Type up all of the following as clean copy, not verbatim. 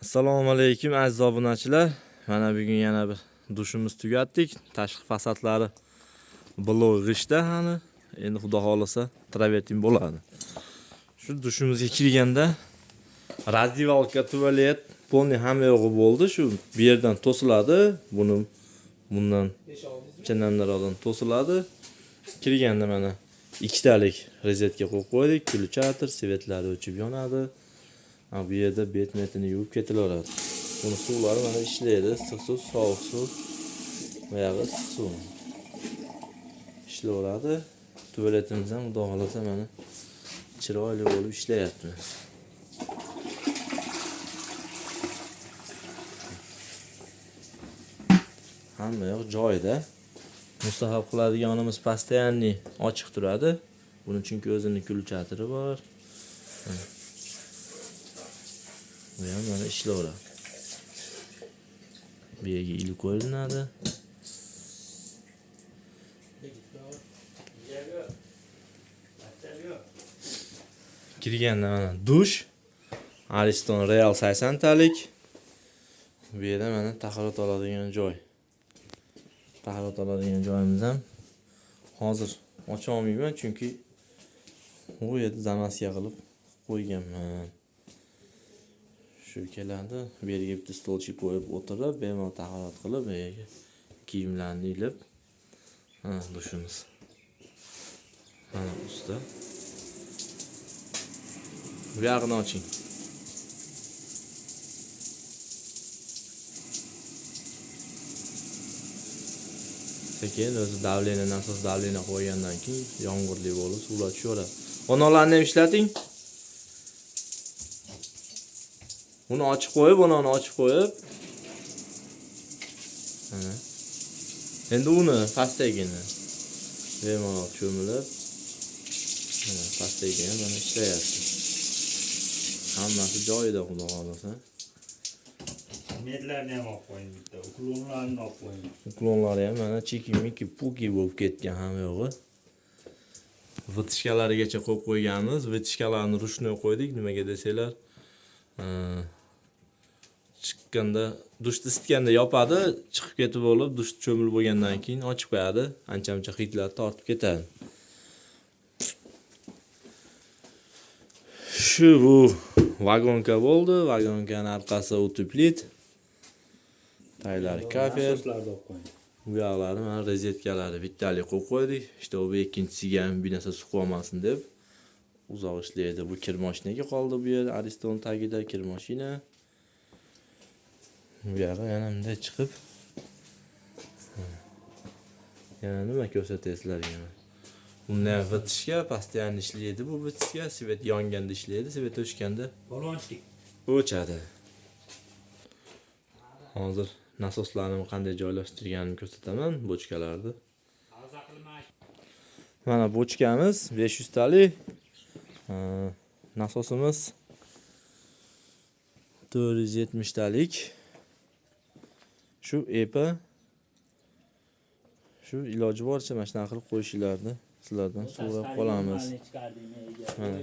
Assalomu alaykum aziz obunachilar. Mana bugun yana bir dushimiz tugatdik. Tashqi fasadlari blok g'ishtda hali. Endi xudo xolasa travertin bo'ladi. Shu dushimizga kirganda раздевалка, tualet, полный hamma yo'g'i bo'ldi. Shu bu yerdan to'siladi. Buni bundan chindandaroqdan to'siladi. Kirganda mana ikkitalik rozetka qo'yib qo'ydik. Включатель, svetlari o'chib yonadi. Ha, bu yerda bet metini yuvib ketilaveradi. Buni suvlari mana ishlaydi. Issiq suv, sovuq suv. Buyog'i issiq suv. Ishlayveradi. Tualetimiz ham xudo xolasa mana chiroyli bo'lib ishlayapti. Hamma yoq joyida. Mustahab qiladiganimiz постоянный ochiq turadi. Buni chunki o'zini ключатори bor. Mana. Bu ham mana ishlayveradi. Bu yerga ilib qo'yiladi. Kirganda mana dush. Ariston Real 80 talik. Bu yerda mana tahorat oladigan joy. Tahorat oladigan joyimiz ham hozir ocha olmayman chunki u yerda zamaska qilib qo'yganman. Shu keladi. Bu yerga bitta stolchik qo'yib o'tirib, bemalol tahorat qilib, bu yerga kiyimlarni ilib, mana dushimiz. Mana usta. Bu yog'ini oching. Sekin o'zi давление, nasos давление qo'ygandan keyin yomg'irli bo'lib suvlar tushaveradi. Onalarni ham ishlating. Uni ochib qo'yib, onani ochib qo'yib. Mana. Endi uni pastdagini bemalol cho'milib, mana pastdagi ham mana ishlayapti. Hammasi joyida xudo xolasa. Medlarni ham olib qo'ying bitta, uklonlarni olib qo'ying. Uklonlari ham mana chiki-miki puki bo'lib ketgan hamma yo'g'i. Vitishkalarigacha qo'yib qo'yganmiz. Vitishkalarni ручной qo'ydik. Nimaga desanglar, chiqqanda dushni isitganda yopadi, chiqib ketib bo'lib, dush cho'milib bo'lgandan keyin ochib qo'yadi. Ancha-muncha hidlar tortib ketadi. Shu bu vagonka bo'ldi. Vagonkani orqasi uteplit. Taylari kafer. Nasoslarni olib qo'ying. Bu yoqlari mana rozetkalari bittalik qo'yib qo'ydik. İşte bu ikkinchisiga ham bir narsa suqib olmasin deb uzoq ishlaydi. Bu kir mashinaga qoldi bu yer Ariston tagida kir mashina. Bu yog'i yana bunday chiqib yana nima ko'rsatay sizlarga? Bunda ham vitishka постоянно ishlaydi bu vitishka, svet yonganda ishlaydi, svet o'chganda Balonchik. o'chadi. Hozir nasoslarni qanday joylashtirganimni ko'rsataman, bochkalarni. Aza qilma. Mana bochkamiz 500 talik. Nasosimiz 470 talik. Shu epa shu iloji boricha mana shunaqa qilib qo'yishinglarni sizlardan so'rab qolamiz. Mana.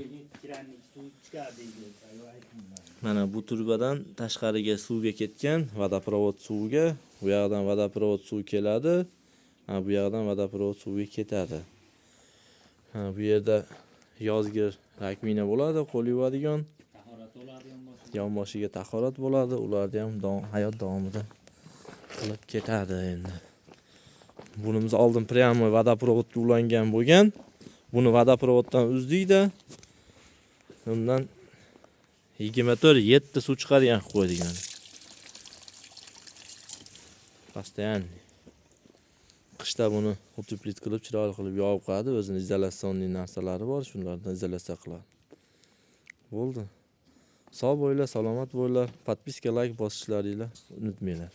Mana bu turbadan tashqariga suvga ketgan vodoprovod suviga, bu yoqdan vodoprovod suv keladi. Ha, bu yoqdan vodoprovod suvi ketadi. Ha, bu yerda yozgi rakvina bo'ladi, qo'l yuvadigan, Tahorat oladigan bo'lsa. yonboshiga tahorat bo'ladi. Ularni ham hayot davomida qilib ketadi endi. Bunimiz oldin прямо vodoprovodga ulangan bo'lgan. Buni vodoprovoddan uzdikda undan 24 7 suv chiqadigan qilib qo'ydik mana. Постоянно. Qishda buni uteplit qilib, chiroyli qilib yopib qo'yadi. O'zini izolyatsionniy narsalari bor, shunlardan izolyatsiya qiladi. Bo'ldi. Sog' bo'linglar, salomat bo'linglar. Podpiska, like bosishlaringlar unutmanglar.